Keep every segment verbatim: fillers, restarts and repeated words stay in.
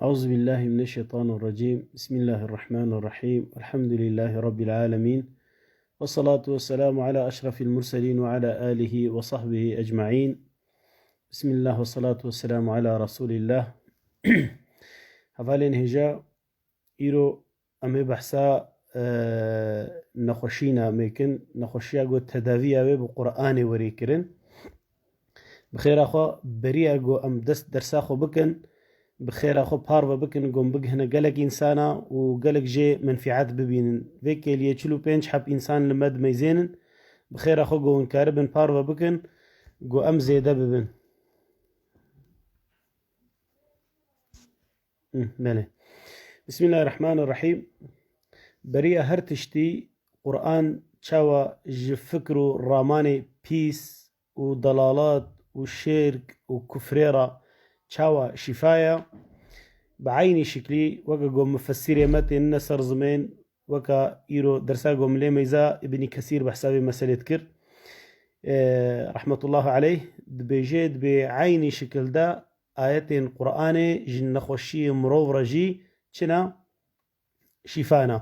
أعوذ بالله من الشيطان الرجيم. بسم الله الرحمن الرحيم. الحمد لله رب العالمين. والصلاة والسلام على أشرف المرسلين وعلى آله وصحبه أجمعين. بسم الله والصلاة والسلام على رسول الله. Hevalên hêja, îro em ê behsa, e, nexweşîna me kin, nexweşiya ku tedaviya wê bi Qur'anê werê kirin. Bi xêra xwe beriya ku em dest dersa xwe bikin, bi xêra xwe parve bikin, ku em bigihine gelek însana û gelek jê menfîet bibînin. Vê kêliyê çil û pênc heb însan li me dimeyzênin, bi xêra xwe ku hûn karibin parve bikin, ku em zêde bibin. Hı, belê. Bismillahirrahmanirrahîm. Beriya her tiştî, Qur'an çawa ji fikr û ramanê pîs û delalat û şirk û kufrê re çawa şîfa ye? Bi eynî şiklî weke ku mufessirê me tênine ser zimên, weka îro dersa ku em lê meyza, Îbnî Kesîr behsa vê meselê dikir. E, rahmetullah aleyh, dibêje, dibê eynî şikil de ayetên Qur'anê ji nexweşiyê mirov re jî çi ne? Şîfa ne.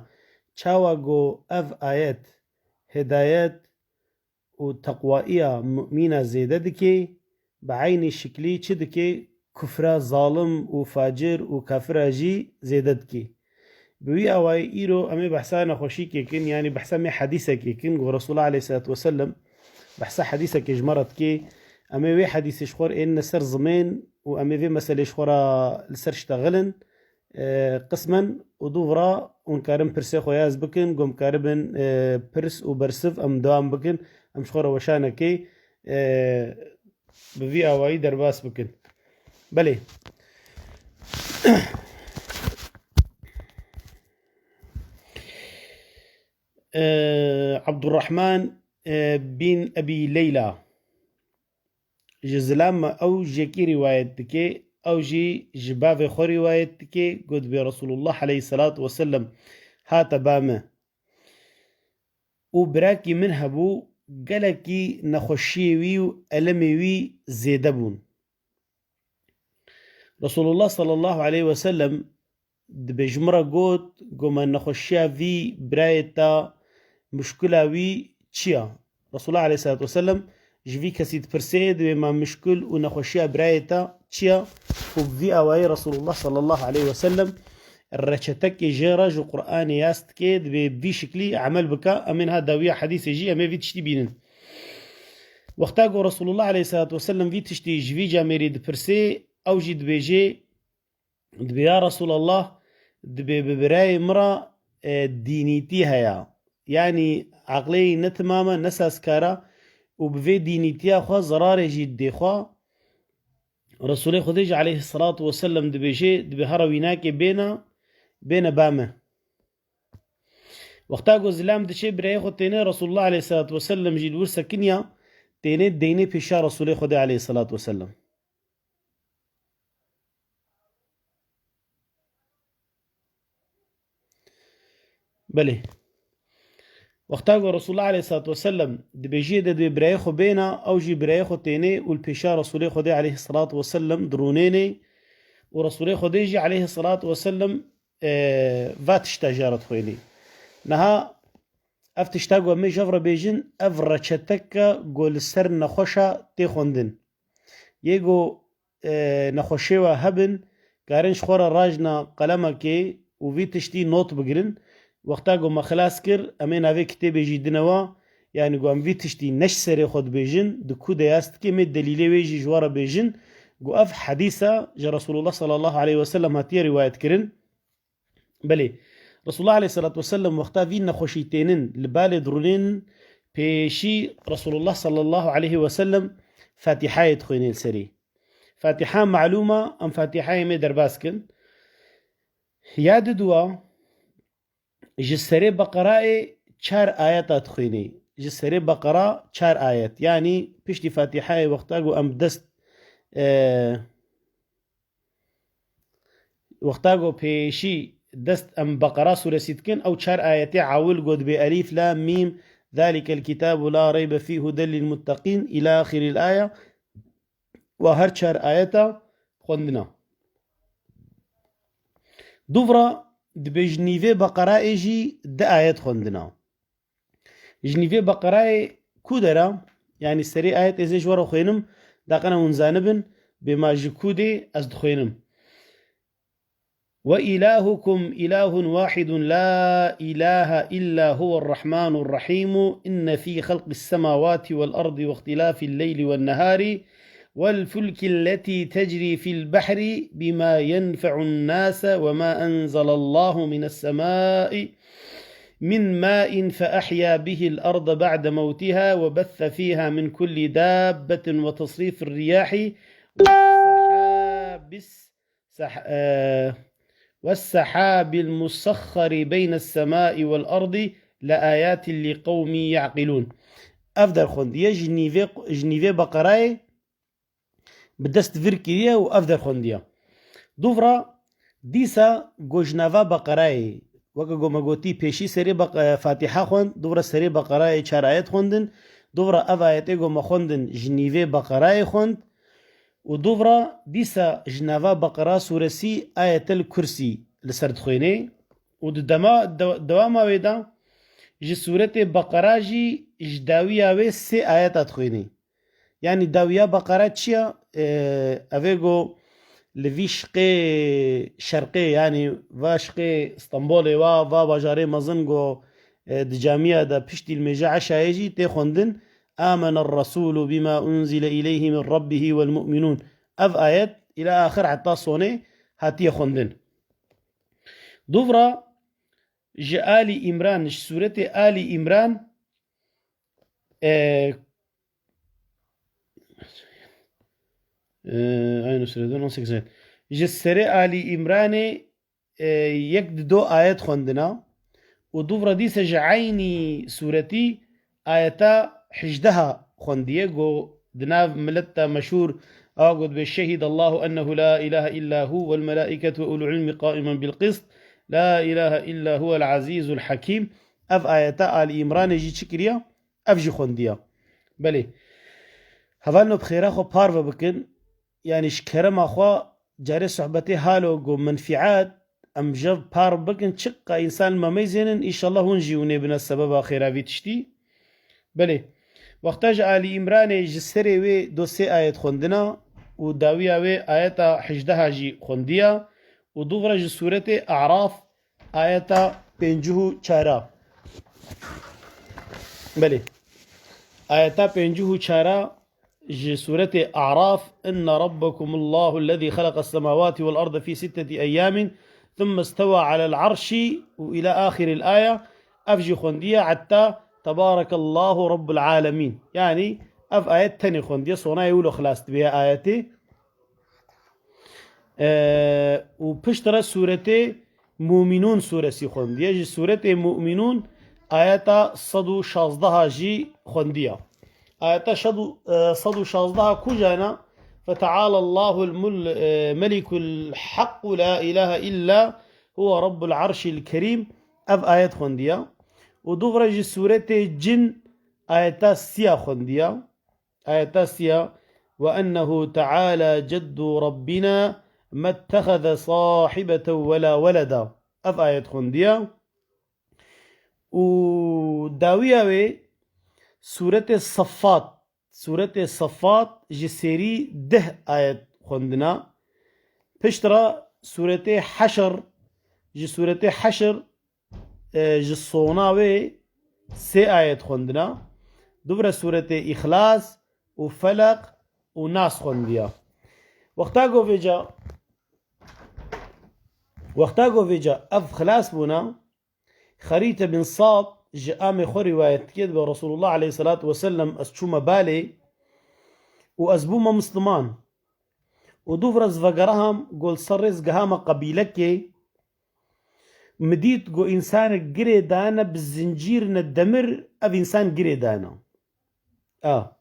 Çawa ku ev ayet hidayet û teqwaiya mumîna zêde dike, bi eynî şiklî çi dike? Kufra zalim û facir û kafira jî zêde dike. Bi wî awayî îro em ê behsa nexweşîkê kin, yanî behsa me hedîsekê kin, ku Resulullah aleyhissalatu vesselam behsa hedîsekê ji me re dike. Em ê wê hedîsê ji xwe re ênine ser zimên û em ê vê meselê ji xwe re li ser ştexilin. E, qismen û dû vira hûn karin pirsê xwe yaz bikin, ku em karibin, e, pirs û bersiv em dewam bikin, em ji xwe re weşanekê, e, bi vî awayî derbas bikin. Belê. E, Abdurrahman, e, bin Ebî Leyla. Ji zilam me ew jekî rîwayet dike, ew jî ji bavê xwe rîwayet dike, got, dibê Resulullah aleyhissalatu vesselam hate ba me û birakî min hebû, gelekî nexweşiyê wî û elemê wî zêde bûn. Resulullah sallallahu aleyhi ve sellem dibê ji min re got, got, me nexweşiya vî birayê te, muşkila wî çi ya? Resulullah aleyhissalatu vesselam ji vî kesî dipirsê, dibê me muşkil û nexweşiya birayê te çi ya? Û bi vî awayî Resulullah sallallahu aleyhi ve sellem reçetekê jê re ji Qur'anê yaz dike, dibê vî şiklî emel bike, em ê niha dawiya hedîsê jî em ê vî tiştî bînin. Wexta ku Resulullah aleyhissalatu vesselam vî tiştî ji vî camêrî dipirsê, ew jî dibêjê, dibê, ya Resulallah, dibê bi birayê min re, e, dînîtî heye. Yanî eqlê wî ne timam e, ne sazkar e û bi vê dînîtiya xwe zerarê jî didê xwe. Resulê Xwedê jî aleyhissalatu vesselam dibêjê, dibê, here wînakê bêne, bêne ba me. Wexta ku zilam diçe, birayê xwe têne, Resulullah aleyhissalatu vesselam jî li wir sekiniya, têne deynê pêşa Resulê Xwedê aleyhissalatu vesselam. Belê. Wexta ku Resulullah aleyhissalatu vesselam dibêjiyê de dibê birayê xwe bêna, ew jî birayê xwe tênê û li pêşa Resulê Xwedê aleyhissalatu vesselam dirûnênê û Resulê Xwedê jî aleyhissalatu vesselam, e, va tişta jê re dixwênê. Niha ev tişta ku em ê jev re bêjin, ev reçeteke ku li ser nexweşa tê xwendin. Yê ku, e, nexweşê we hebin, karin ji xwe re rajna qelemekê û vî tiştî not bigirin. Wexta ku me xilas kir, em ê navê kitêbê jî dine we, yanî ku em vî tiştî ne ji serê xwe dibêjin, di ku de yaz dike, em ê delîlê wê jî ji we re bêjin, ku ev hedîsa ji Resulullah sallallahu aleyhi ve sellem hatiye rîwayet kirin. Belê, Resulullah aleyhissalatu vesselam wexta vî nexweşî tênin li balê dirûnên, pêşî Resulullah sallallahu aleyhi ve sellem Fatîhayê dixwênê li serî. Fatîha malûm e, em Fatîhayê me derbas kin. Ya didua, ji serê Beqerayê çar ayeta dixwênê. Ji serê Beqera çar ayet. Yanî piştî Fatîhayê wexta ku em dest, e, Wexta ku pêşî dest em Beqera sûresî dikin, ew çar ayetê ewil ku dibê Elîf Lam Mîm, Zalikel kitabu la reybe fî huden lil mutteqîn îla axiril aye. Wa her çar ayeta xwendina. Dûvra dibê ji nîvê Beqerayê jî di ayet xwendina. Ji nîvê Beqerayê ku dera, yanî serê ayet ez ê ji we re xwênim, daqena hûn zanibin, bê ma ji ku dê ez dixwênim. وإلهكم إله واحد لا إله إلا هو الرحمن الرحيم إن في خلق السماوات والأرض واختلاف الليل والنهار والفلك التي تجري في البحر بما ينفع الناس وما أنزل الله من السماء من ماء فأحيا به الأرض بعد موتها وبث فيها من كل دابة وتصريف الرياح والسحاب الس- سح- آه، والسحاب المسخر بين السماء والأرض لآيات لقوم يعقلون. Ev derxwendiye ji nîvê, ji nîvê Beqerayê bi dest vir kiriye û ev derxwendiye. Dûvra dîsa go ji nava Beqerayê, weke go me gotî pêşî serê Beq-, e, Fatiha xwend, dûvra serê Beqerayê çar ayet xwendin, dûvra ev ayetê go me xwendin ji nîvê Beqerayê xwend û dûvra dîsa ji nava Beqera sûresî Ayetel Kursî li ser dixwênê û di dema, de-, dewama wê de ji sûretê Beqera jî ji dawiya wê sê ayeta dixwênê. Yanî dawiya Beqera çi ya? Ee, ev ê go li vî şiqê şerqê, yanî va şiqê Stenbolê, wa, va bajarê mezin go, e, di camiya de piştî li mêja eşayê jî tê xwendin, آمن الرسول بما أنزل إليه من ربه والمؤمنون. Ev ayet îla axir heta sonê hatiye xwendin. Dûvra ji Alî Îmran, ji sûretê Alî Îmran, e, e, aynı sürede on sekiz ayet. Ji serê Alî Îmranê, e, yek di do ayet xwendina û dûvra dîsa ji eynî sûretî ayeta hejdeha xwendiye, go di nav milet de meşhûr a got be, "Şehîdallahu ennehu la ilahe illa hu vel melaiketu ve ulul ilmi qaimen bil qist, la ilahe illa huvel azîzul hakîm." Ev ayeta Alî Îmranê jî çi kiriya? Ev jî xwendiya. Belê. Hevalno bi xêra xwe parve bikin. Yanî ji kerema xwe carê sohbetê halo go menfiat, em jev par bikin, çiqa însan me meyzênin, înşallah hûn jî hûn ê bine sebeba xêra vî tiştî. Belê, wexta ji Alî Îmranê ji serê wê do sê ayet xwendina û dawiya wê ayeta hejdeha jî xwendiya û dûvra ji sûretê Araf ayeta pêncî û çara. Belê. Ayeta pêncî û çara ji sûretê Araf, "Inne rabbekumullahu lezî xeleqes semawati vel arde fî sitteti eyyamin, thumme istewa alel arşi" û ila axiril aya. Ev jî xwendiye heta "Tebarekallahu rabbul alemîn." Yanî ev ayet tenê xwendiye, sonayê wilo xilas dibe ya ayetê. Ee, û piştre sûretê Mûmînûn sûresî xwendiye. Ji sûretê Mûmînûn ayeta sed û şazdeha jî xwendiye. Ayeta sed û, e, sed û şazdeha kujana? "Feteala Allahul mul-, e, melikul haqq, la ilahe illa huve rabbul arşil kerîm." Ev ayet xwendiye. Û dûvre ji sûretê Cin ayeta siya xwendiye. Ayeta siya, "Ve ennehu teala ceddu rabbina mettehaze sahibeten ve la veleda." Ev ayet xwendiya. Û dawiya wê sûretê Safat, sûretê Safat ji serî deh ayet xwendina. Piştre sûretê Heşr, ji sûretê Heşr e, ji sona wê sê ayet xwendina. Dûvre sûretê Îxlas û Felaq û Nas xwendiya. Wexta go vêca, wexta go vêca ev xilas bûna, Xerîte bin Sad ji amê xwe rîwayet dike, dibe, Resulullah aleyhissalatu vesselam, ez çûme balê û ez bûme misliman. Û dûvre ez vegeraham, go li ser rê ez gehame qebîlekê, Min dît ku însanek girê dane bi zincîrine demir, ev însan girê dane. A.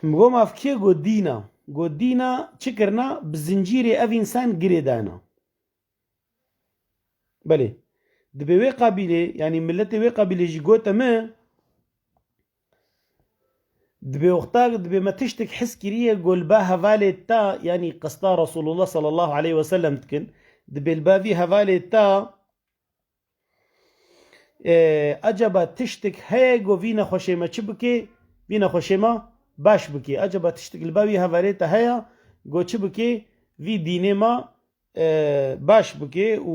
Min got, "Maf kê?" Got, "Dîna." Got, "Dîna çi kirina? Bi zincîrê ev însan girê dane." Belê. Dibê wê qabîlê, yanî miletê wê qabîlê jî gote min, Dibê wexta, dibê me tiştek his kiriye ku li ba hevalê te, yanî qesta Resulullah sallallahu aleyhi ve sellem dikin, dibê li ba vî hevalê te, e, acaba tiştek heye ku vî nexweşê me çi bike, vî nexweşê me baş bike? Acaba tiştek li ba vî hevalê te heye ku çi bike, vî dînê me, e, baş bike û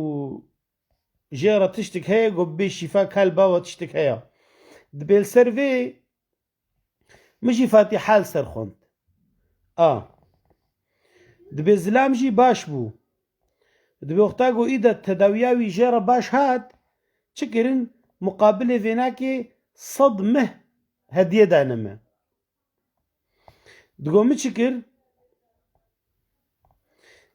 jê re tiştek heye ku bê şîfa, ka li ba we tiştek heye? Dibê li ser vê min jî Fatiha li ser xwend. A. Dibê zilam jî baş bû. Dibê wexta ku îda tedawiya wî jê re baş hat, çi kirin? Muqabilê vênakê sed mih hediye dane me. Digo min çi kir?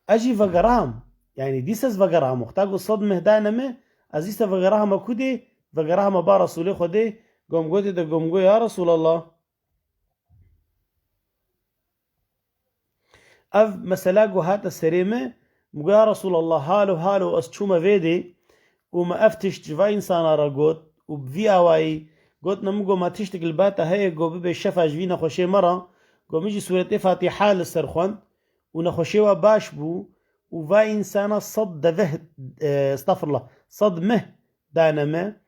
Ez jî vegeraham. Yanî dîsa ez vegeraham. Wexta ku sed mih dane me, ez dîsa vegerahama ku dê, vegerahama ba Resûlê Xwedê, gom gotê de gom go, ya Resûlallah. Ev mesela ku hate serê me, min got, ya Resûlallah, halo halo ez çûme vê dê û me ev tişt ji va însana re got û bi vî awayî gotine min, got, ma tiştek li ba te heye, got, bibe şefa ji vî nexweşê me re, got, min jî sûretê Fatiha li ser xwend û nexweşê we baş bû û va însana sed deveh, e, estexfirullah, sed mih dane me.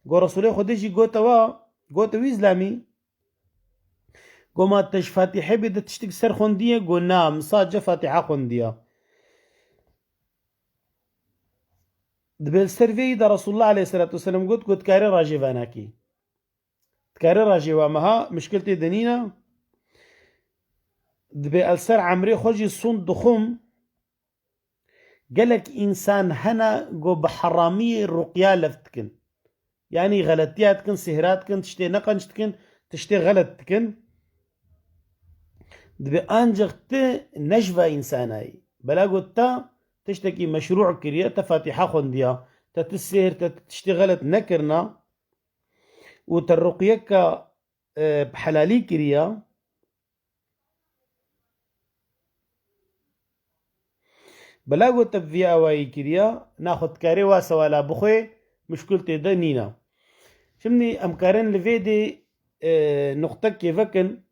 Got, Resûlê Xwedê jî gote wa, gote wî zilamî, Go ma te ji Fatîhê bê de tiştek ser xwendiye? Go na, min sadece Fatiha xwendiya. Dibê li ser vê yî de Resulullah aleyhisselatu vesselam got, got, dikarê rajê venakî. Dikarê rajê wa meha, mişkil tê de nîne. Dibê el ser emrê xwe jî sûnd dixwim. Gelek însan hene ku bi heramiyê ruqya lef dikin. Yanî xeletiya dikin, sihra dikin, tiştê neqenc dikin, tiştê xelet dikin. Dibê ancaq tu ne ji va însanayî. Bela got te tiştekî meşrû kiriye, te Fatîha xwendiya, te tu sihir, te tu tiştê xelet nekirina û te ruqyeka, e, bi helalî kiriya. Bela got te bi vî awayî kiriya, na xwe dikarê wa sewala bixwê, muşkil tê de nîna. Şimdi em karin li vê dê, e, nuqtekê vekin.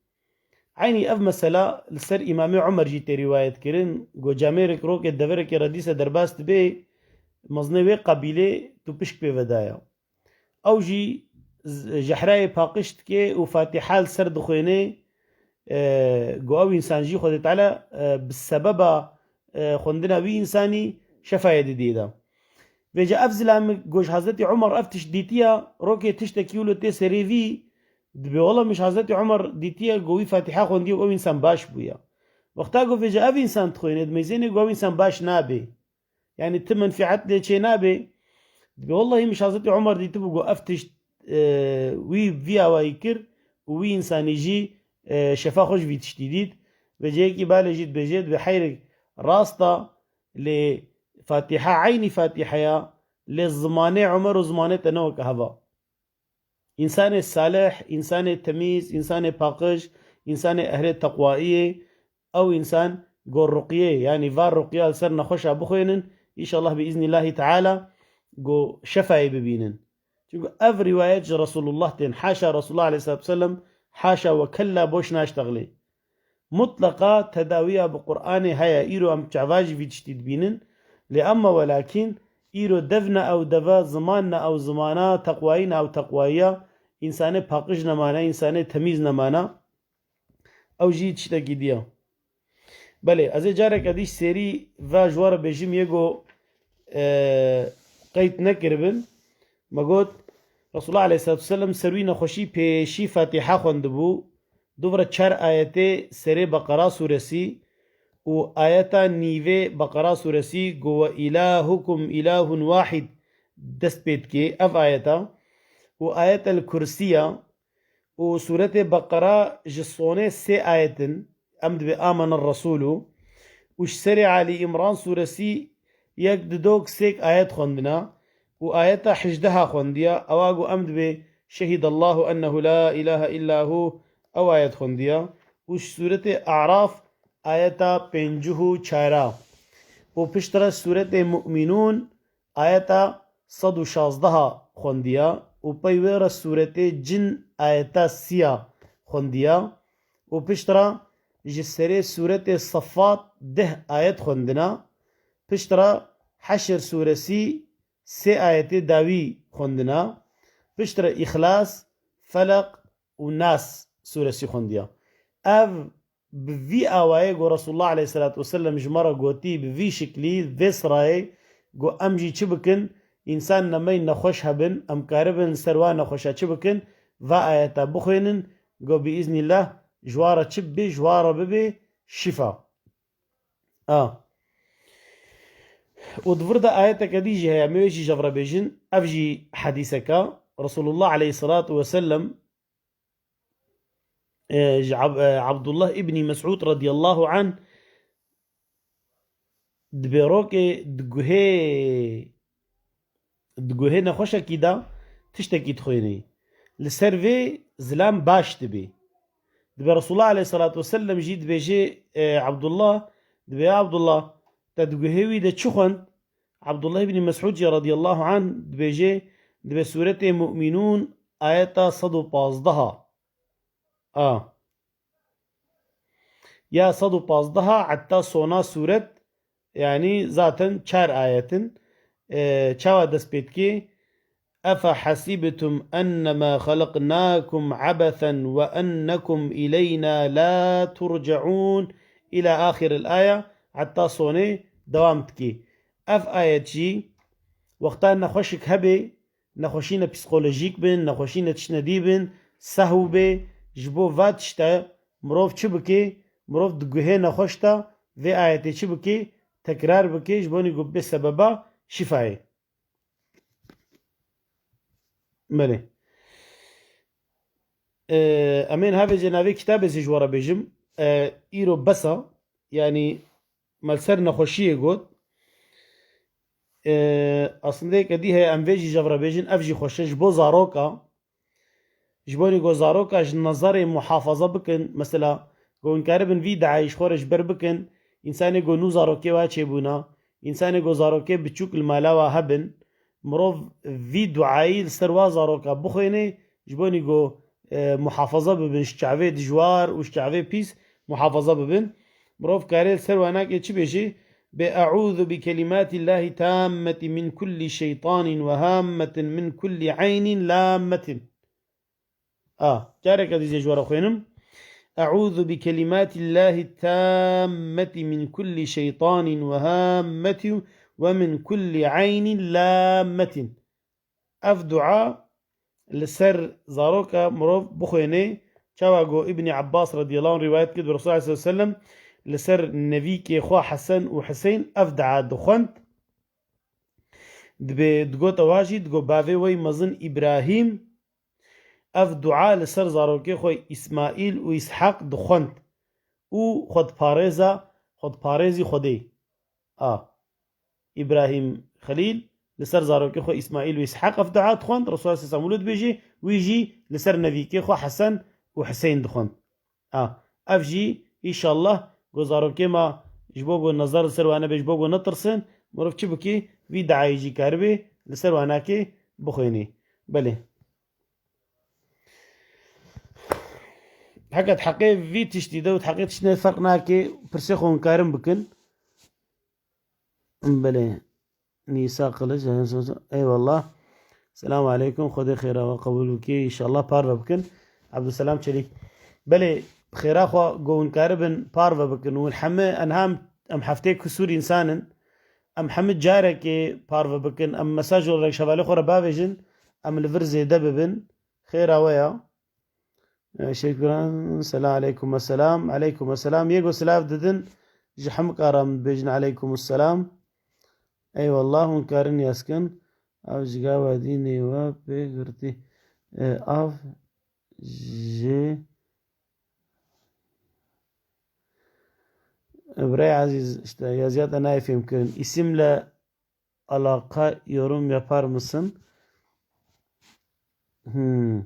Eynî ev mesela li ser Îmamê Umer jî tê rîwayet kirin. Go camêrek rokê deverekê re dîse derbas dibe, mezinê wê qabîlê tu pişk pê vedaya. Ew jî z-, jehrayê paqij dike û Fatîha li ser dixwêne, e, ku ew însan jî Xwedê Teala, e, bi sebeba, e, xwendina wî însanî şefayê didê de. Vêca ev zilamik ku ji Hezretî Umar ev tişt dîtiya, rokê tiştekî wilo tê serê vî, dibê wela min ji Hezretî Umar dîtiye ku wî Fatîha xwendiye û ew însan baş bûye. Wexta ku vêca ev însan dixwêne, dimeyzêne ku ew însan baş nabe. Yanî ti menfiet lê çê nabe. Dibê wellahî min ji Hezretî Umar dîtibû ku ev tişt, e, wî vî awayî kir û wî însanî jî, e, şefa xwe ji vî tiştî dît. Vêca yekî balê jî dibêje, dibê heyrek rast e, lê Fatîha eynî Fatîheya, lê zimanê Umer û zimanê te ne weke hev e. Însanê salih, însanê temîz, însanê paqij, însanê ehlê teqwayiyê, ew însan go ruqyê, yanî va ruqya li ser nexweşa bixwênin, înşallah bi îznîllahî teala go şefayê bibînin. Çunku ev rîwayet ji Resulullah tên, haşa Resulullah aleyhisselatu vesselam, haşa ve kella boş naştexlê. Mutleqa tedawiya bi Qur'anê heye, îro em çava jî vî tiştî dibînin. Lê emma welakîn, îro dev ne ew deva, ziman ne ew zimana, teqwayî ne ew teqwayiya, însanê paqij nemane, însanê temîz nemane. Ew jî tiştekî diya. Belê, ez ê careke dî serî va ji we re bêjim, yê go, e, qeyd nekiribin. Me got, Resulullah aleyhisselatu vesselam ser wî nexweşî pêşî Fatîha xwendibû. Dûv re çar ayetê serê Beqera sûresî û ayeta nîvê Beqera sûresî ku "Ve ilahukum ilahun wahid" dest pê dikê, ev ayeta û ayetel Kursiya û sûretê Beqera ji sonê sê ayet in, em dibê Amener Resûlû û ji serê Alî Îmran sûresî yek, didok, sêk ayet xwendina û ayeta hejdeha xwendiya, ewa ku em dibê "Şehidallahu ennehu la ilahe illa hu", ew ayet xwendiya û ji sûretê A'raf ayeta pêncî û çara û piştre sûretê Mu'minûn ayeta sed û şazdeha xwendiya û pey wê re sûretê Cin ayeta sîya xwendiya û piştre ji serê sûretê Safat deh ayet xwendina. Piştre Heşr sûresî sê ayetê dawî xwendina. Piştre Îxlas, Feleq û Nas sûresî xwendiya. Ev bi vî awayê ku Resulullah aleyhisselatu vesselam ji me re gotî, bi vî şiklî, vê sirayê ku em jî çi bikin, însan nemey nexweş hebin, em karibin ser wa nexweşa çi bikin, va ayeta bixwênin, ku bi îznîllah ji wa re çi bibe, ji wa re bibe şifa. A. Û di vir de ayeteke dî jî heye, em ê wê jî ji vir re bêjin, ev jî hedîseka Resulullah aleyhisselatu vesselam, e, ji Ab-, e, Abdullah ibnî Mesûd radiyallahu anh dibê rokê di guhê, di guhê nexweşekî de tiştekî dixwênê. Li ser vê zilam baş dibê. Dibê Resulullah aleyhisselatu vesselam jî dibêjê, e, Abdullah, dibê, "Ya Abdullah, te di guhê wî de çi xwend?" Abdullah ibn Mes'ud jî radiyallahu anh dibêje, dibê Sûretê Mu'minûn ayeta sed û pazdeh a. A. Ya sed û pazdeh a heta sona sûret, yanî zaten çar ayet in. E, çawa dest pê dikê? "Efe hasibtum ennema xalaqnakum abathan ve ennekum ileyna la turcaun." Îla axiril aya, heta sonê dewam dikê. Ev ayet jî wexta nexweşik hebe, nexweşîne psîkolojîk bin, nexweşîne tiştine dî bin, sehw bê, ji bo va tişte mirov çi bike? Mirov di guhê nexweş de vê ayetê çi bike? Tekrar bike, ji bo nî ku bê sebeba şîfayê. Belê. Ee, em ên havê jê navê kitabê zî ji we re bêjim. Ee, îro bes a. Yanî me li ser nexweşiyê got. Ee, aslında yeke dî heye, em vê jî ji vir re bêjin, ev jî xweş e. Ji bo zaroka, ji bo nî ku zaroka ji nezerê muhafaza bikin, mesela, ku hûn karibin vî diayê ji xwe re ji ber bikin, însanê ku nû zarokê wa çêbûna, însanê ku zarokê biçûk li mala wa hebin, mirov vî duayî li ser wa zaroka bixwêne, ji bo nî ku, e, muhafaza bibin, ji çavê dijwar û ji çavê pîs muhafaza bibin. Mirov karê li ser wanakê çi bêjê? Bê, "Eûzu bi kelimatillahi tammeti min kulli şeytanin ve hammetin min kulli aynin lammetin." A, careke dî jê ji we re xwênim. "Eûzu bi kelimatillahi tammeti min kulli şeytanin ve hammeti ve min kulli aynin lammetin." Ev dua li ser zaroka mirov bixwêne, çawa ku Îbnî Ebbas radiyallahu anh rîwayet kir, Resulullah sallallahu aleyhi ve sellem li ser nevîkê xwe Hesen û Hiseyn ev dua dixwend. Dibê, digot ewa jî, digot bavê we yî mezin Îbrahîm ev dua li ser zarokê xwe Îsmaîl û Îshaq dixwend û xwe diparêza, xwe diparêzî Xwedê. A. Îbrahîm Xelîl li ser zarokê xwe Îsmaîl û Îshaq ev dua dixwend, Resulullah sallallahu aleyhi ve sellem wilo dibêjê, wî jî li ser nevîkê xwe Hesen û Hiseyn dixwend. A, ev jî, înşallah, ku zarokê me ji bo ku nezar li ser wan nebe, ji bo ku netirsin, mirov çi bikî, vî duayê jî karibê li ser wanakê bixwênê. Belê. Heket heqê vî tiştî de û heqê tiştine ferq nake, pirsê xwe hûn karin bikin. Belê. Nîsa Kılıç, eyvallah. Selamu aleykum. Xwedê xêra we qebûl bike. Înşallah parve bikin. Abdulselam Çelik. Belê, xêra xwe ku hûn karibin parve bikin. Hûn heme, enha em, em heftê kusûr însan in. Em heme carekê parve bikin. Em mesaj olarak hevalê xwe re bavêjin. Em li vir zêde bibin. Xêra we ya. Ee, Şekran, selam aleykum, selam aleykum, selam. Yê ku silav didin, ji hemik ara min dibêjin aleykum selam. Eyvallah, hûn karin yaz kin. Ev ji gava dînê we pê girtî. Ee, ev ji Birayê ezîz, işte, yaziyata nayê fêhm kirin. İsimle alaka yorum yapar mısın? Hmm.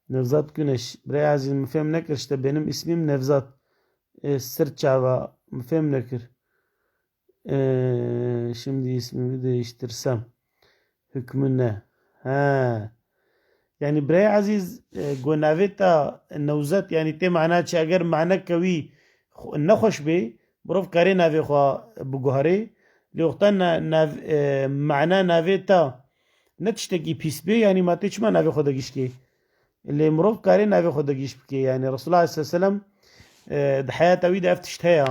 Nevzat Güneş. Birayê ezîz, min fêm nekir, işte, benim ismim Nevzat. E, sir çava, min fêm nekir. E, şimdi ismimi değiştirsem. Hükmü ne? He. Yanî birayê ezîz, e, go navê te newzet, yanî tê mana çi? Eger manek wî xwe-, nexweş bê, mirov karê navê xwe biguherê. Lê wexta na-, nav-, e, mana navê te ne tiştekî pîs bê, yanî ma tê çima navê xwe de gişkê? Lê mirov karê navê xwe de gîş bikê. Yanî Resulullah aleyhisselam, e, di heyata wî de ev tişt heye.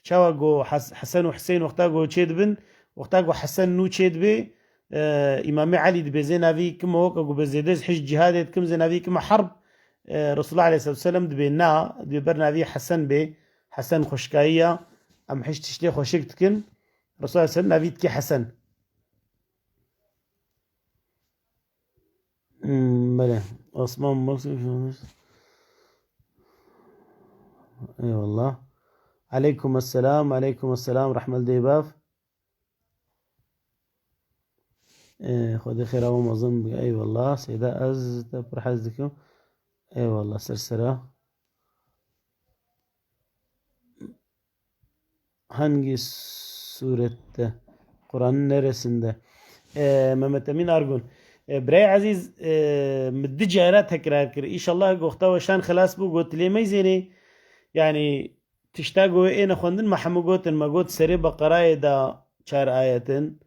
Çawa ku Hes-, Hesen û Hüseyin wexta ku çê dibin, wexta ku Hesen nû çê dibê, e, Îmamê Elî dibê zê navî kim o, ku bê zêde hişt cihadê dikim, zê navî kim herb, e, Resulullah aleyhisselam dibê na, dibê ber navî Hesen bê, Hesen xweşikayî ya, em hişt tiştê xweşik dikin, Resulullah aleyhisselam navî dikê Hesen. Hmm, belê. Osman Mursif. Eyvallah. Aleykum esselam, aleykum esselam. Rehmet dê bav. Ee, Xwedê xêra we mezin bike. Eyvallah. Seyda ez te pir hez dikim. Eyvallah. Ser sera. Hangi surette? Kur'an'ın neresinde? Ee, Mehmet Emin Argun. Ee, birayê ezîz, ee, min du cara tekrar kir. Înşallah goxta we şan xilas bû, got lê meyzênê. Yanî tişta ku wê êne xwendin, me hemû gotin, me got serê Beqerayê de çar ayetin.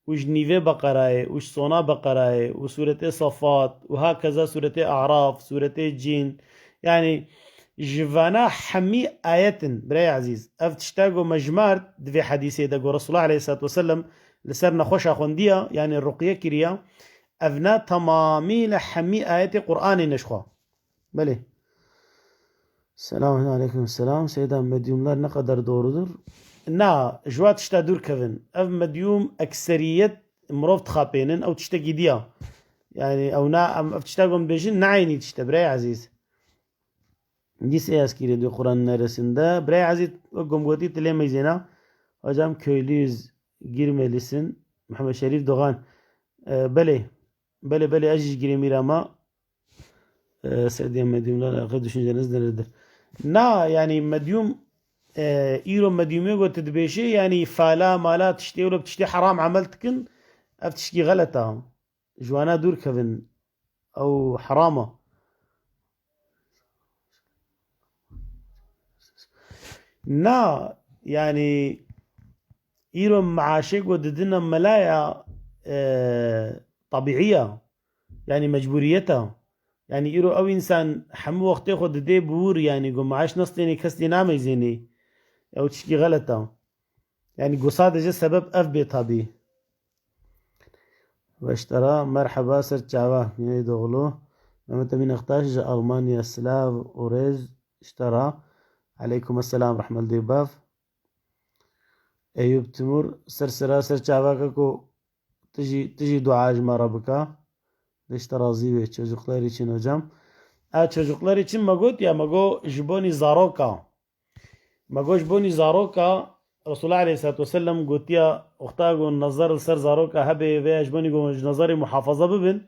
û ji nîvê Beqerayê û ji sona Beqerayê û sûretê Safat û hakeza sûretê Araf, sûretê Cîn. Yanî ji vana hemî ayet in, birayê ezîz. Ev tişta ku me jimart di vê hedîsê de ku Resulullah aleyhissalatu vesselam li ser nexweşa xwendiya, yanî ruqye kiriya, evna temamî li hemî ayetê Qur'anê ne ji xwe. Belê. Selamun aleyküm selam. Seyda, medyumlar ne kadar doğrudur? Na, ji wa tişta dûr kevin. Ev medyum ekseriyet mirov dixapênin, ew tiştekî diya. Yani ew na, em ev tişta gom bêjin, ne eynî tişte, birayê ezîz. Dîsê eskîrê diyor Kur'an neresinde. Birayê ezîz, wek gom gotî, tu lê meyzêna. Hocam köylüyüz, girmelisin. Muhammed Şerîf Doğan. E, belê. Belê, belê, ez jî ji girê mîra me. E, Sediye medyumlar hakkında düşünceniz nelerdir? Na, yani medyum, e, îro medyumê got dibêje, yani fala, mala, tiştê wilo, tiştê heram emel dikin, ev tişkî xelet a. Ji wana dûr kevin. Ew heram a. Na, yani îro meaşê ku didine melaya, e, tabiî ya. Yani mecburiyet a. Yani îro ew însan hemû wextê xwe didê bi wir, yani ku meaş nestênê kes tê nameyzênê. Ew tişkî xelet a. Yani ku sadece sebeb ev bê tabî. Ve ji te re merheba ser çava. Yine doğulu. Mehmet Emin Aktaş ji Almanya, silav û rêz ji te re. Aleykum esselam, rehmet dê bav. Eyüp Timur, ser sera ser çava ke ku tu jî, tu jî dua ji me re bike. Dê ji te razî be, çocuklar için hocam. A, çocuklar için me got ya, me got ji bonî zaroka. Me got ji bonî zaroka, Resulullah aleyhissalatu vesselam gotiya, wexta ku nezar li ser zaroka hebe veya ji bonî ku ji nezarê muhafaza bibin,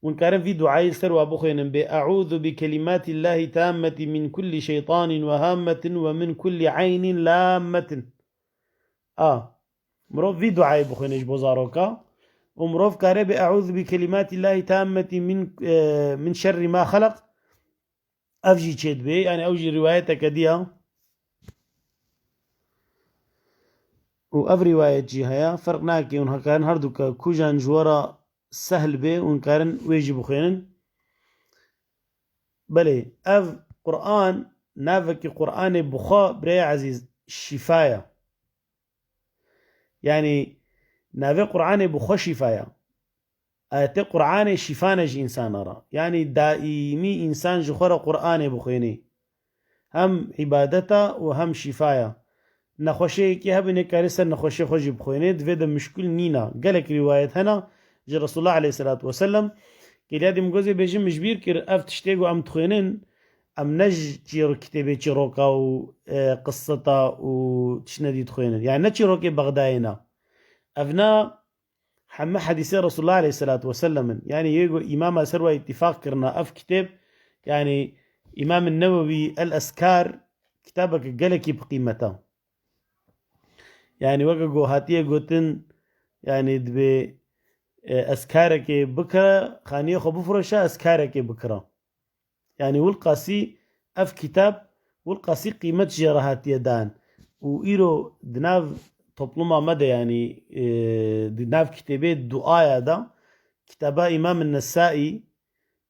hûn karin vî duayê li ser wa bixwênin, bê eûzu bi kelimatillahi tammeti min kulli şeytanin ve hammetin ve min kulli eynin lammetin. A, mirov vî duayê bixwêne ji bo zaroka û mirov kare bê eûzu bi kelimatillahi tammeti min, e, min şerri ma xelaq. Ev jî çêdibe, yani ew jî rîwayeteke diya. Û ev rîwayet jî heye, ferq nake, hûn hekarin her du ke kujan ji we re sehl bê, hûn karin wê jî bixwênin. Belê, ev Qur'an, navekî Qur'anê bi xwe, birayê ezîz, şîfa ye. Yani navê Qur'anê bi xwe şîfa ye. Ayetê Qur'anê şîfa ne ji însana re. Yani daîmî însan ji xwe re Qur'anê bixwênê. Hem îbadeta û hem şîfa ya. Nexweşeyekê hebe nêkarê ser nexweşê xwe jî bixwênê, di vê de muşkil nîna. Gelek rîwayet hene ji Resulullah aleyhissalatu vesselam. Kêliya dî min gozê bêjim, min ji bîr kir, ev tiştê ku em dixwênin, em ne ji çîro-, kitêbê çîroka û, e, qisseta û tiştine dî dixwênin. Yani ne çîrokê Bexdayê ne. Ev ne heme hedîsê Resulullah aleyhissalatu vesselam in. Yani yê ku îmama ser wa îtîfaq kirina ev kitêb, yani Îmam Newewî El Eskar kitabeke gelekî bi qîmet e. Yani weke ku hatiye gotin, yani dibê, e, ez karekê bikira, xaniyê xwe bifiroşa, ez karekê bikira. Yanî wilqasî ev kitab, wilqasî qîmet jê re hatiye dan. Û îro di nav topluma me de, yanî, e, di nav kitêbê duaya de, kitaba Îmam Nesaî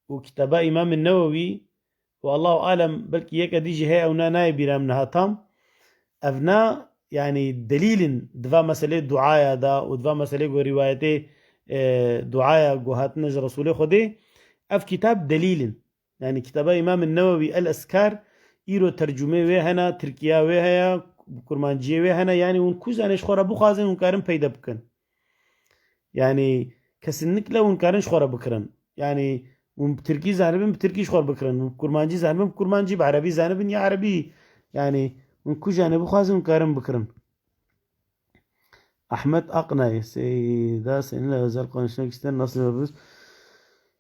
û kitaba Îmam Newewî û Allahu alem belkî yeke dî jî heye, ewna nayê bîra min niha tam. Evna, yanî, delîl in di va meselê duaya de û di va meselê ku rîwayetê, e, duaya ku hatine ji Resûlê Xwedê, ev kitab delîl in. Yanî kitaba Îmam Newewî El Eskar îro tercûmê wê hene, tirkiya wê heye, kurmanciyê wê hene, yanî hûn ku zanê ji xwe re bixwazin hûn karin peyde bikin. Yanî kesinlikle hûn karin ji xwe re bikirin. Yanî hûn bi tirkî zanibin, bi tirkî ji xwe re bikirin. Hûn bi kurmancî zanibin, bi kurmancî, bi erebî zanibin ya erebî. Yanî hûn ku zanê bixwazin hûn karin bikirin. Ahmet Aknay, Seyda seninle özel konuşmak isterim, nasıl yapıyoruz?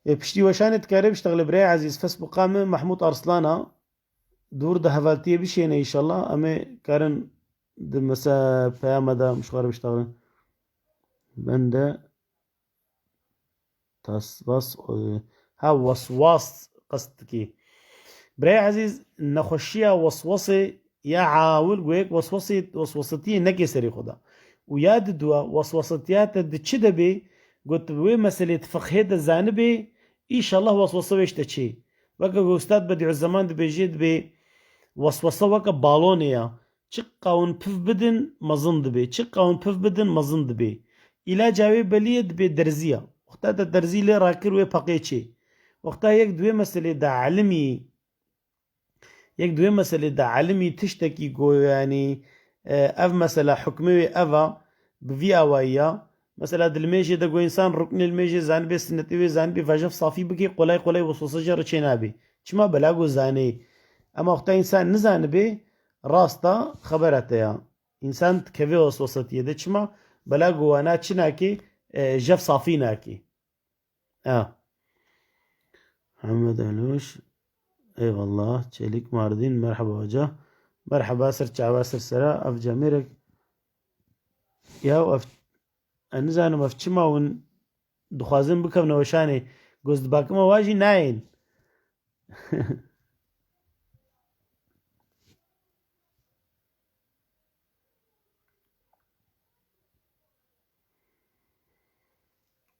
E, piştî weşanê dikare biştexile birayê ezîz, Facebooka min Mahmûd Arslana, dûr de hevaltiyê bişêne înşallah. Em ê karin di mese peyama de ji xwe re biştexilin. Ben de tasvas, ha, waswas qest dikî. Birayê ezîz, nexweşiya waswasê ya awil ku yek waswasê, waswasetiyê neke serê xwe de. Û ya diduwa, waswasetiya te di çi de bê, ku tu bi wê meselê di fiqhê de zanibê, înşallah waswasa wê ji te çê. Weke ku Ustad Bedîuzzeman dibêje, dibê waswasa weke balonê ya. Çiqa hûn piv bidin, mezin dibê. Çiqa hûn piv bidin, mezin dibê. Îlaca wê belî ye, dibê derziya. Wexta te derzî lê rakir, wê peqê çê. Wexta yek di wê meselê de elimî, yek di wê meselê de elimî tiştekî ku, yanî, e, ev mesela hukmê wê ev a, bi vî awayî ya. Mesela di limêjê de ku însan ruknê limêjê zanibê, sinetê wê zanibê, vajev safî bike, qolay qolay weswese jê re çê nabê. Çima? Bela ku zanê. Ema wexta însan nizanibê, rast a, xebera te ya. Însan dikeve weswesetiyê de. Çima? Bela ku wana çi nakê, e, jev safî nakê. Ha. Hemed Eloş. Eyvallah. Çelik Mardin. Merhaba hoca. Merhaba, ser çava, ser sera. Ev camêrek. Ya ev, ez nizanim ev çima hûn dixwazin bikevne weşanê. Goz dibakime wa jî nayên.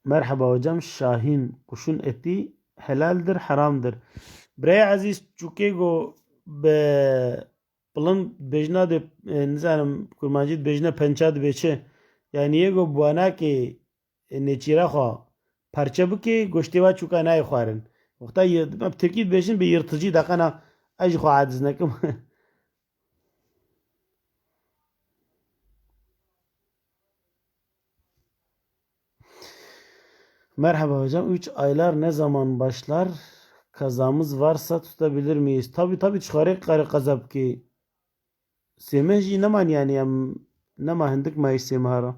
Merhaba hocam, şahîn quşun etî helaldir, heramdir? Birayê ezîz, çûkê ku bi piling dibêjina dê, e, nizanim kurmancî dibêjine pença dibê çi? Yanî yê ku bi wanakê, e, nêçîra xwe parçe bike, goştê wa çûka nayê xwarin. Wexta yê, em bi tirkî dibêjin bi yırtıcı, daqena ez jî xwe aciz nekim. Merhaba hocam, üç aylar ne zaman başlar? Kazamız varsa tutabilir miyiz? Tabi, tabi, dişkarê qare qeza bikê. Sê meh jî neman, yanî em nema hindik me ji sê meha re.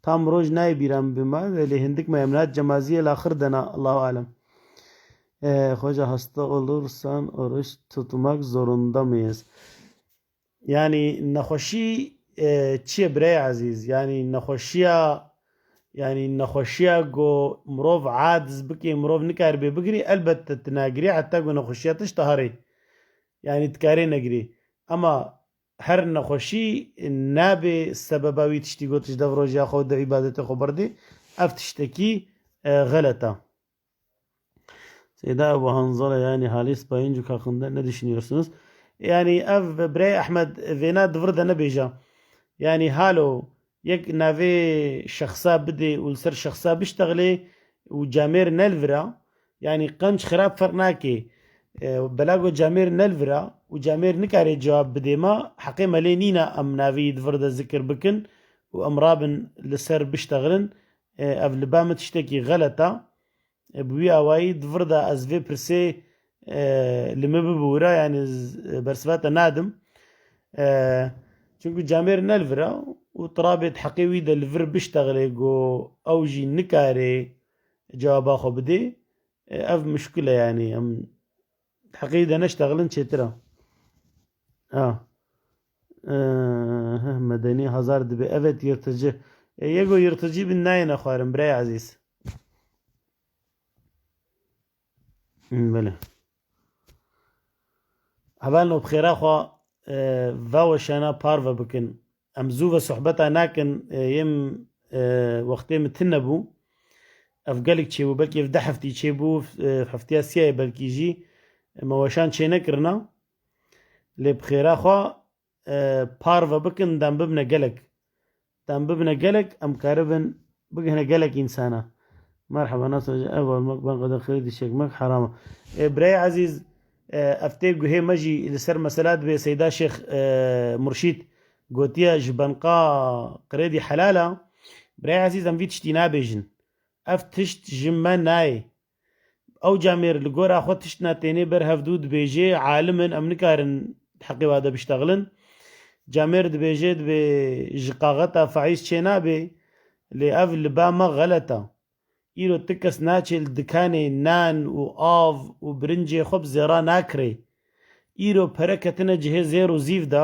Tam roj nayê bîra min bi me, lê hindik me em niha cemaziyê laxir dena, Allahu alem. E, hoca, hasta olursan oruç tutmak zorunda mıyız? Yanî nexweşî, e, çi ye birayê ezîz? Yanî nexweşiya, yanî nexweşiya ku mirov aciz bike, mirov nikaribe bigirî, elbette tu nagirî heta ku nexweşiya te ji te herê. Yanî dikarê negirî. Ema her nexweşî nabe sebeba wî tiştî ku tu ji dev rojiya xwe û dev îbadetê xwe berdê. Ev tiştekî, e, xelet e. Seyda Ebu Hanzala, yani hali ispayınca hakkında ne düşünüyorsunuz? Yani ev birayê Ehmed vêna di vir de nebêje. Yani halo yek navê şexsa bidê û li ser şexsa biştexilê û camêr ne li vir a. Yani qenc xirab ferq nake. E, bela ku camêr ne li vir a û camêr nikare cewab bidê ma, heqê me lê nîne em navê yî di vir de zikir bikin û em rabin li ser biştexilin. E, ev li ba min tiştekî xelet a. E, bi wî awayî di vir de ez vê pirsê, e, li min bibûra, yani z-, bersiva te nadim. E, çunku camêr ne li vir a û tu rabê di heqê wî de li vir biştexilê ku ew jî nikare cewaba xwe bidê. E, ev muşkil e, yani em di heqê wî de neştexilin çêtir e. Ha. E, heh, medeni hazar dibe. Evet, yırtıcı. E, yego yırtıcı bin nayêne xwarin, birayê ezîz. Belê. Hevalno bi xêra xwe, e, va weşana parve bikin. Em zû ve sohbeta nakin, e, yêm, e, wextê min tune bû. Ev gelek çêbû, belkî ev deh heftî çêbû, e, heftiya siyayê belkî jî, e, me weşan çênekirina. Lê bi xêra xwe, e, parve bikin, dem bibine gelek. Dem bibine gelek, em karibin bigihine gelek însana. Merhaba, nasıl olacak? Ev olmak, ben kadar kredi çekmek haram. E, birayê ezîz, e, ev tê guhê me jî li ser mesela dibê Seyda Şêx, e, Murşîd gotiye ji benqa kredi helal e. Birayê ezîz, em vî tiştî nabêjin. Ev tişt ji me nayê. Ew camêr li gora xwe tiştna tênê ber hevdû dibêjê, alim in, em nikarin heqê wa de biştexilin. Camêr dibêjê dibê ji qaxeta faîz çênabê, lê ev li ba me xelet e. Îro ti kes naçê li dikanê nan û av û birincê xwe bi zêra nakirê. Îro pere ketine cihê zêr û zîv de,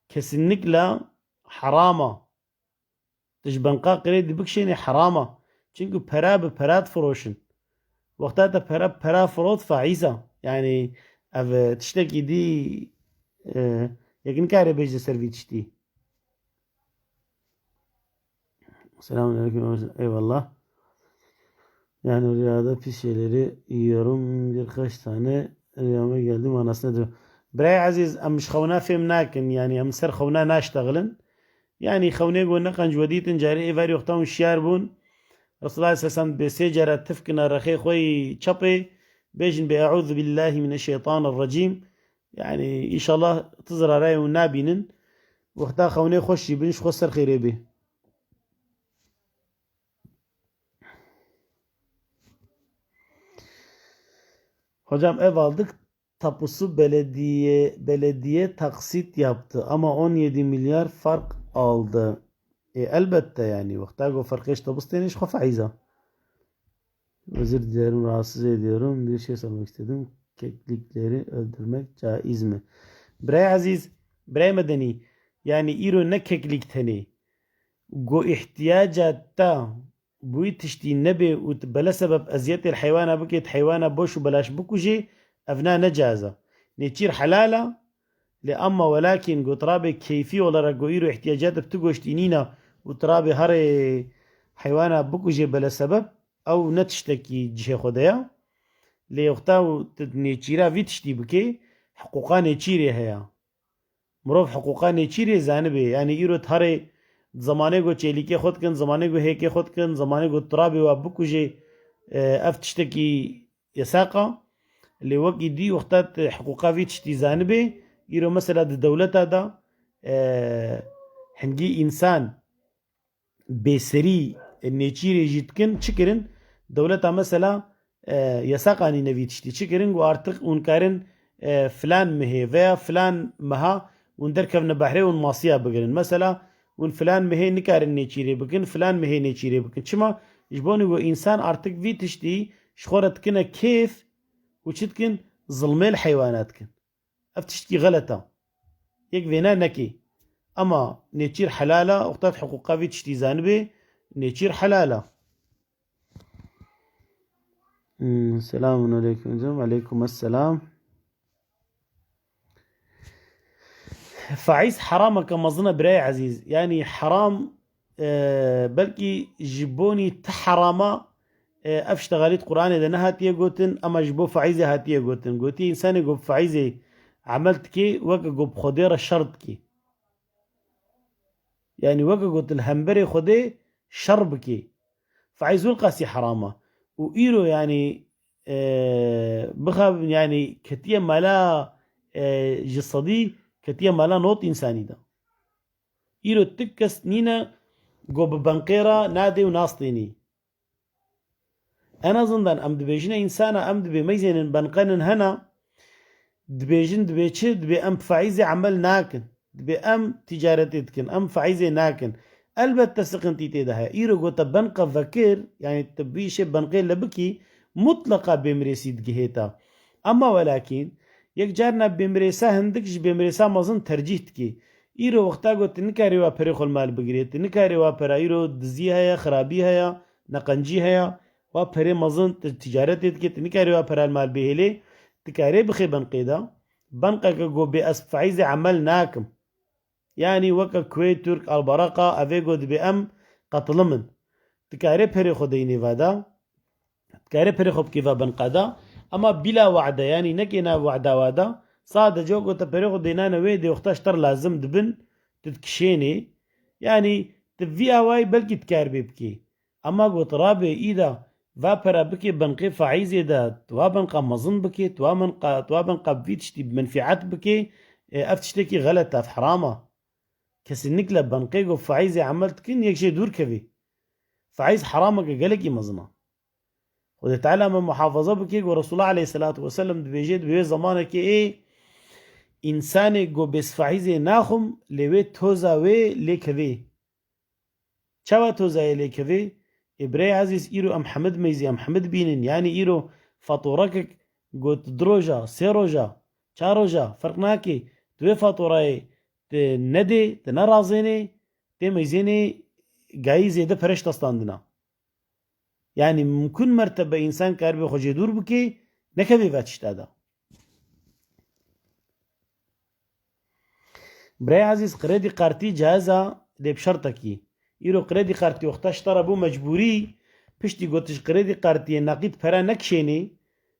kesinlikle heram e. Tu ji benqa krêdî bikişênî heram e. Çimkî pera bi pera difiroşin. Wexta te pera bi pera firot faîz e. Yanî ev tiştekî dî, e, yek nikare bêje ser vî tiştî. Selamun aleyküm. Eyvallah. Yani rüyada pis şeyleri yiyorum. Birkaç tane rüyama geldi manasına diyor. Birayê ezîz, em ji xewna fêm nakin, yanî em ser xewna naştexilin. Yanî xewnê ku ne qenc we dîtin, carê êvarî wexta hûn şiyar bûn. Resulullah sallallahu aleyhi ve sellem bê sê cara tifkina rexê xwe yî çepê, bêjin bê eûzu billahî mineşşeytanirrecîm. Yanî, înşallah tu zirarayê hûn nabînin. Wexta xewnê xweş jî bin, ji xwe ser xêrê bê. Hocam, ev aldık tapusu belediye, belediye taksit yaptı ama on yedi milyar fark aldı. E, elbette yani. Wexta ku ferqê ji te bistêne, ji xwe faîz e. Özür dilerim, rahatsız ediyorum. Bir şey sormak istedim. Keklikleri öldürmek caiz mi? Birayê ezîz, birayê medenî, yanî îro ne keklik tenê. Go îhtiyaca te bi wî tiştî nebê û tu bele sebeb eziyetê li heywana bikê, tu heywana boş û belaş bikujê, ev na ne caiz e. Nêçîr helal e, lê emma welakîn go tu rabê keyfî olarak go îro îhtiyaca te bi tu goştî nîne û tu rabê herê heywana bikujê bele sebeb, ew ne tiştekî cihê xwe de ye. Lê wexta tu nêçîra vî tiştî bikê, hiqûqa nêçîrê heye. Mirov hiqûqa nêçîrê zanibê. Yanî îro tarê zemanê ku çêlîkê xwe dikin, zemanê ku hêkê xwe dikin, zemanê ku turabê wa bikujê, e, ev tiştekî yesaq e. Lê wekî dî wexta tu hiqûqa vî tiştî zanibê, îro mesela di dewleta de, e, hingî însan bêserî nêçîrê jî dikin, çi kirin? Dewleta mesela, e, yesaq anîne vî tiştî. Çi kirin? Ku artık hûn karin, e, filan mihê veya filan meha hûn derkevine behrê hûn masiya bigirin. Mesela hûn filan mihê nikarin nêçîrê bikin, filan mihê nêçîrê bikin. Çima? Ji bo ku însan artık vî tiştî ji xwe re dikine kêf û çi dikin? Zilmê li heywana dikin. Ev tiştkî xelet e. Yek vêne nekê. Ema nêçîr helal e, wexta tu hiqûqa vî tiştî zanibê, nêçîr helal e. Hmm, selamun aleyküm hocam. Aleyküm esselam. Faiz herameke mezin e birayê ezîz. Yanî heram, e, belkî ji bonî ti herama, e, ev ştegalî di Qur'anê de nehatiye gotin, ema ji bo faîzê hatiye gotin. Gotiye, însanê ku bi faîzê emel dike, weke ku bi Xwedê re şer dike. Yanî weke ku tu li hemberê Xwedê şer bike. Faîz wilqasî heram e. Û îro, yanî, e, bixabin, yanî ketiye mala, e, ji sedî, ketiye mala not însanî de. Îro tu kes nîne ku bi benqê re nadê û nastênî. En azından em dibêjine însana, em dibê meyzênin benqenin hena, dibêjin, dibê çi? Dibê em bi faîzê emel nakin. Dibê em ticaretê dikin, em faîzê nakin. Elbette siqintî tê de heye. Îro ku te benqa vekir, yanî tu bi vî işê benqê le bikî, mutleqa bêmirêsî digihê te. Ema welakîn, yek carna bêmirêsa hindik ji bêmirêsa mezin tercîh dikî. Îro wexta ku tu nikarî wa perê xwe li mal bigirê, tu nikarî wa pera, îro dizî heye, xirabî heye, neqencî heye, Wa perê mezin, tu ticaretê dikê, tu nikarî wa pera li mal bihêlê, dikarê bixê benqê de. Benqeke ku bê ez faîzê emel nakim. Yanî weke kuê Tirk, albareqa, evê ku dibê em qetilimin. Dikarê perê xwe deynê va de. Dikarê perê xwe bikê va benqa de. Ema bila wade, yanî nekê nav wada wa de. Sadece ku te perê xwe deynane wê, dê wexta ji te re lazim dibin, tu dikişênê. Yanî tu vî awayî belkî dikar bê bikê. Ema got rabê îda va pera bikê benqê faîzê de, tu wa benqa mezin bikê, tu wa benqa, tu wa benqa bi vî tiştî bi menfîet bikê, e, ev tiştekî xelet e, ev heram e. Kesinlikle benqê ku faîzê emel dikin, yek jê dûr kevê. Faîz herameke gelekî mezin e. Xwedê Teala me muhafaza bike ku Resulullah aleyhisselatu vesselam dibêje, dibê wê zemanekê ê, însanê ku bê ez faîzê naxwim, lê wê toza wê lê kevê. Çawa tozayê lê kevê? Ê birayê ezîz, îro em hemid meyzî, em hemid bînin. Yanî îro fatorekek got du roja, sê roja, çar roja, ferq nake. Tu wê fatorayê tu nedê, tu nerazênê, tê meyzênê gayî zêde pere ji te standina. Yanî mimkun mertebe însan karibe xwe jê dûr bike, nekevê ve tişta de. Birayê ezîz, kredi kartî caiz e, lê bi şertekî. Îro kredi kartî wexta ji te re bû mecbûrî, piştî got ji kredi kartiyê neqîd pere nekişênê,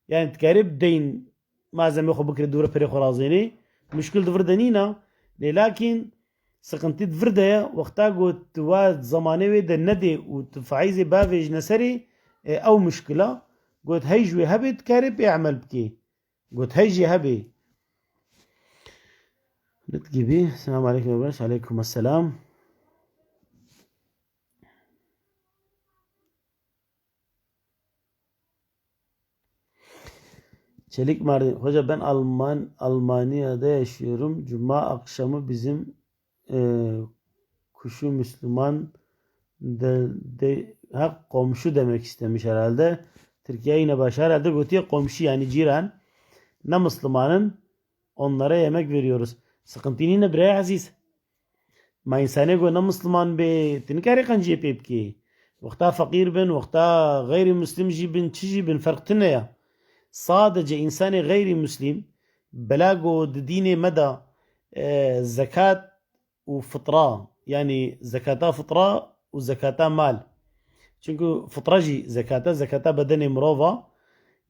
yanî dikarê bi deyn malzemê xwe bikirê dûre perê xwe razênê, muşkil di vir de nîne, lê lakîn siqintî di vir de ye, wexta got tu wa zemanê wê de nedê û tu faîzê bavêjine serê, e, ew muşkil e. Got hey ji wê hebê dikarê pê emel bikê. Got hey jî hebê. Lit gibî. Selamun aleykum ve beş. Aleykum selam. Çelik Mardin. Hoca, ben Alman, Almanya'da yaşıyorum. Cuma akşamı bizim e, kuşu Müslüman de, de, ha, komşu demek istemiş herhalde. Tirkiye yine baş herhalde gotiye komşu, yani ciran. Ne Müslümanın, onlara yemek veriyoruz. Sıkıntı nîne birayê ezîz. Ma însanê ku ne Müslüman bê, tu nikarî qenciyê pê bikî. Wexta feqîr bin, wexta xeyrî Müslim jî bin, çi jî bin, ferq tune ye. Sadece însanê xeyrî Müslim, bela ku di dînê me de, e, zekat û fitra, yanî zekata fitra û zekata mal. Çunku fitra jî zekat e, zekata bedenê mirov e.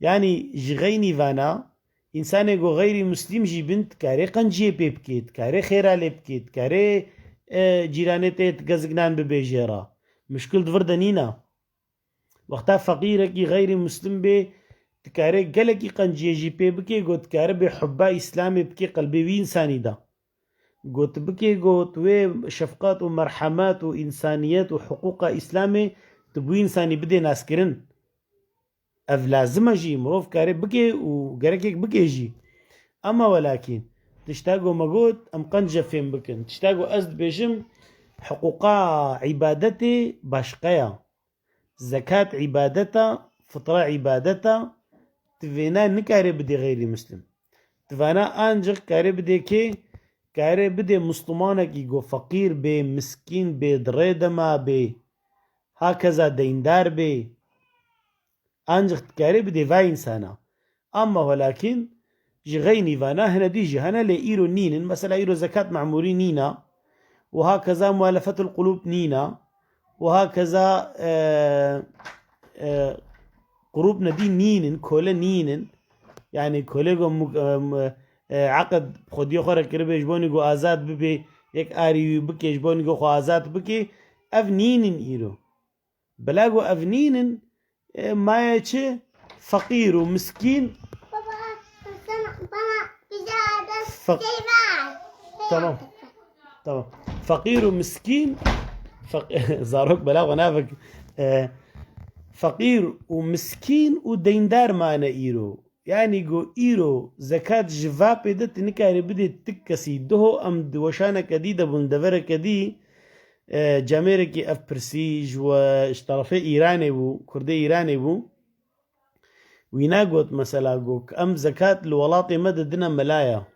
Yanî ji xeynî vana, însanê ku xeyrî muslîm jî bin, dikarê qenciyê pê bikê, dikarê xêra lê bikê, dikarê, e, cîranê tê ti geziknan bibêjê re. Muşkil di vir de nîne. Wexta feqîrekî xeyrî muslim bê, dikare gelekî qenciyê jî pê bikê, got dikare bê hubba Îslamê bikê qelbê wî însanî de. Got bikê, got wê şefqat û merhemet û însaniyet û hiqûqa Îslamê tu bi wî însanî bidê naskirin. Ev lazim e jî, mirov kare bikê û gerekek bikê jî. Ama welakîn, tişta ku me got, em qenc fêm bikin. Tişta ku ez dibêjim, hiqûqa îbadetê başqe ya. Zekat îbadet e, fitra îbadet e, tu vêna nikare bidê xeyrî muslim. Tu vana ancik kare bidê kê? Kare bidê muslimanekî ku feqîr bê, miskîn bê, di rê de mabê, hakeza deyndar bê. Ancik dikare bidê va însana. Ama welakîn ji xeynî vana hene dî jî hene, lê îro nînin. Mesela îro zekat memûrî nîna. Û hakeza mualefetul qulûb nîna. Û hakeza, e, e, qurûb nedî nînin, kole nînin. Yanî kolê ku mu-, e, mu-, e, eqd xwediyê xwe re kiribê ji bonî ku azad bibê, yek arî wî bikê ji bonî ku xwe azad bikê, ev nînin îro. Bila ku ev nînin, e, maye çi? Feqîr û miskîn. Baba, sana, bana bize de Fe- şey ver. Tamam. Tamam. Feqîr û miskîn, feq- zarok bela xwe navik. E, feqîr û miskîn û deyndar mane îro. Yanî ku îro zekat ji va pê de tu nikarî bidê tik kesî. Duho em di weşaneke dî de bûn, devereke dî, e, camêrekî ev pirsî ji we, ji terefê Îranê bû, Kurdê Îranê bû. Wî negot mesela, got, em zekat li welatê me didine melaya.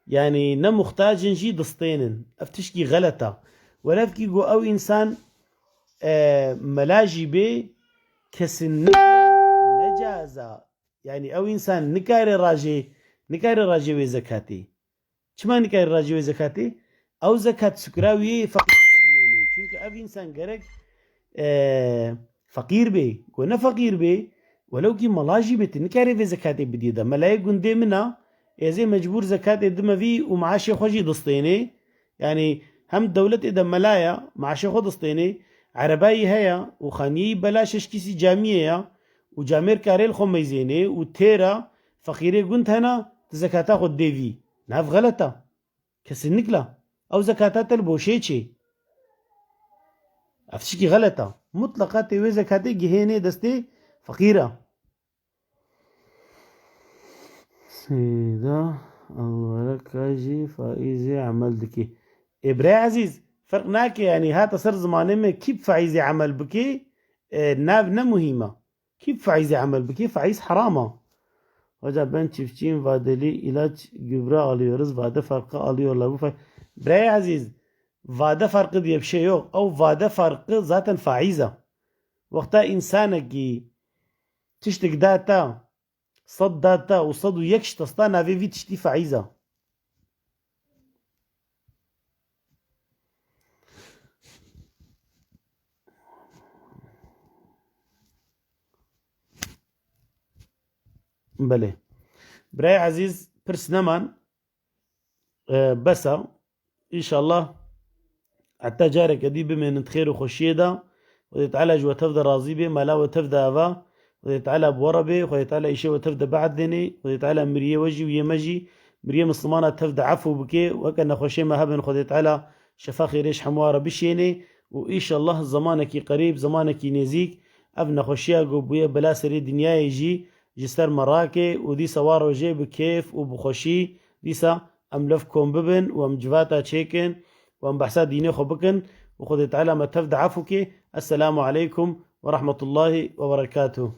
Yanî ne muxtacin jî distênin. Ev tişkî xelet e. Welevkî got ew însan, e, mela jî bê, kesinlikle necaza. Yani ew insan nikare rajê, nikare rajê wê zekatê. Çima nikare rajê wê zekatê? Ew zekat sukra wî yê feqîr dimêne. Çünkü ev insan gerek, e, feqîr bê. Ku ne feqîr bê, welew kî mela jî bê, tu nikarê vê zekatê bidî de. Melayê gundê min a, ez ê mecbûr zekatê dime vî û maaşê xwe jî distênê. Yani hem dewletê de mela ya, maaşê xwe distênê, erebayî heye û xaniyeyî belaş e, şikîsî camiyê ya û camêr karê li xwe meyzênê û têra feqîrê gund hena, tu zekata xwe dê vî. Nav xelet a. Kesinlikle. Ew zekata te li boşê çê. Ev tişkî xelet a. Mutleqa tê wê zekatê gihênê destê feqîra. Sêda Elwereka jî faîzê emel dikê. Ê birayê ezîz, ferq nake, yani hata ser zimanê me kî bi faîzê emel bikê, e, nav ne muhîm e. Kî bi faîzê emel bikê, faîz heram e. Hoca ben çiftçiyim, vadeli ilaç gübre alıyoruz, vade farkı alıyorlar. Bu fa- Birayê ezîz, vade farkı diye bir şey yok. Ew vade farkı zaten faiz e. Wexta însanekî tiştek da te, sed da te û sed û yek ji te sta, navê vî tiştî faiz e. Belê. Birayê ezîz, pirs neman. E, bes e. Înşallah heta careke dî bimênin di xêr û xweşiyê de. Xwedê Teala ji we tev de razî bê, mala we tev de ava. Xwedê Teala bi we re bê, Xwedê Teala îşê we tev de biedlênê. Xwedê Teala miriyê we jî û yê me jî, miriyê Mislimana tev de efû bike. Weke nexweşê me hebin, Xwedê Teala şefa xêrê ji hemû re bişênê. Û înşallah zemanekî qerîb, zemanekî nêzîk ev nexweşiya ku bûye bela serê dinyayê jî ji ser me rake û dîsa wa rojê bi kêf û bi xweşî dîsa em lev kom bibin û em civata çêkin û em behsa dînê xwe bikin û Xwedê Teala me tev de efû ke. Esselamu aleykum ve rahmetullahi ve berekatuh.